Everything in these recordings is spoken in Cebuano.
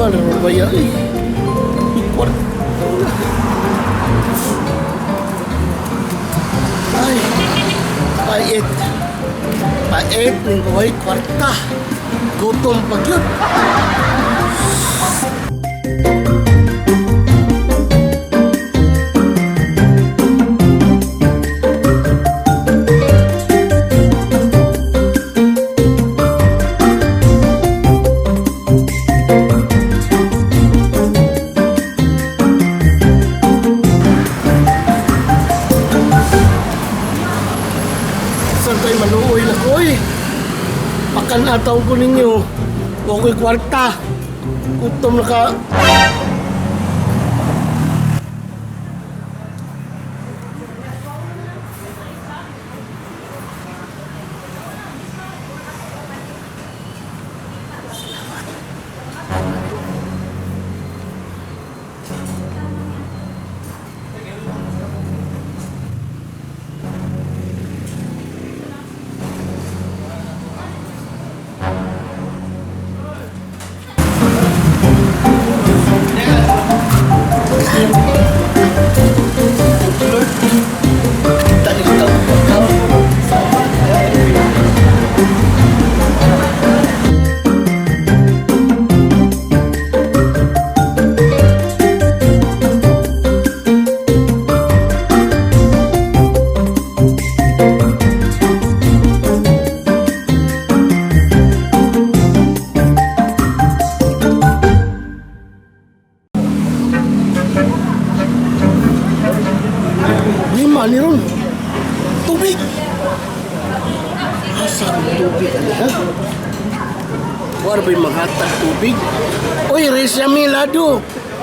Lima na ba eh? Kwarta. Ay, pait. Pait ning buhay kwarta. Gutom pag yun. Saan tayo maluoy na ko eh. Pakanataw ko ninyo. Huwag ko'y kwarta. Gutom na ka. Talitaw ka. Lima ni ron. Tubig. Asa ang tubig ano ha? War ba'y maghatag tubig? Oy, Reza Milado.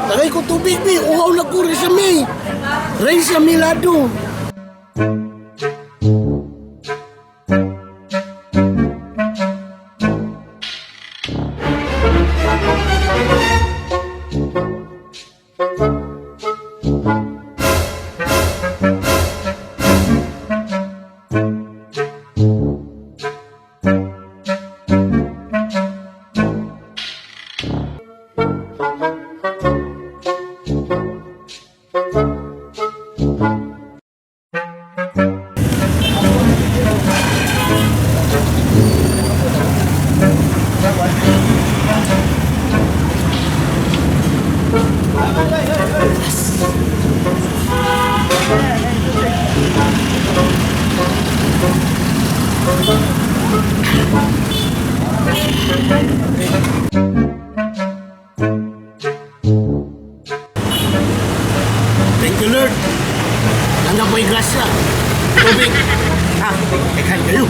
Tagay ko tubig bi. Uhaw na ko, Reza Mi. Reza Milado. Thank you, Lord. Nandiyan po yung grasya. Tubig. Ha, ekahan kayo.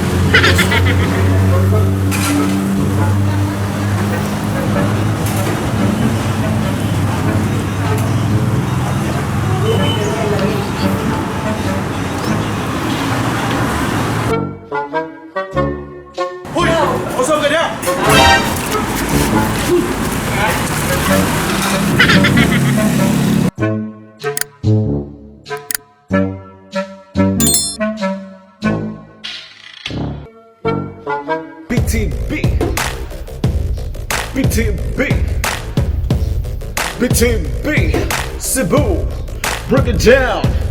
Hoy! Usap ka niya! BTB BTB BTB Cebu. Break it down.